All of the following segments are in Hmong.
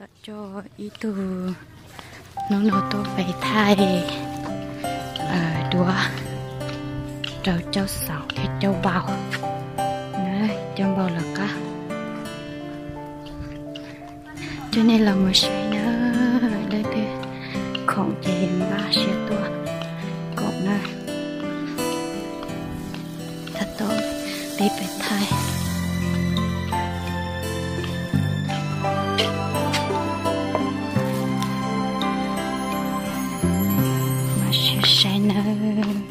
Coj ib tug hnub no tuaj pem thaij duab rau caub xaum thiab caub npau. Caub npau lawv qab. Coj nej los mus saib na, leej twg khoom ces npaj siab tuaj koom na. Tab tom pib pem thaij. Mas siab saib nawb.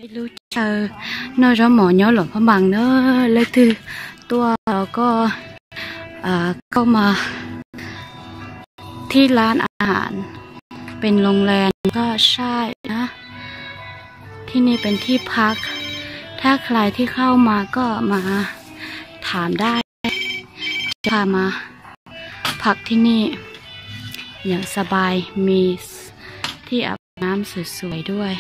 Ib lub chaw noj zaub mov nyob Luam Phab Npas na, leej twg tuaj los koj, koj mas thib lab a hab, pes loo lees koj saib na. Thi ni pes thib phab, thab khlais thib khaub mas koj mas tham dab tsi mas phab thi ni, yam xab pais mis, thib ab nam xwm xuais duaj.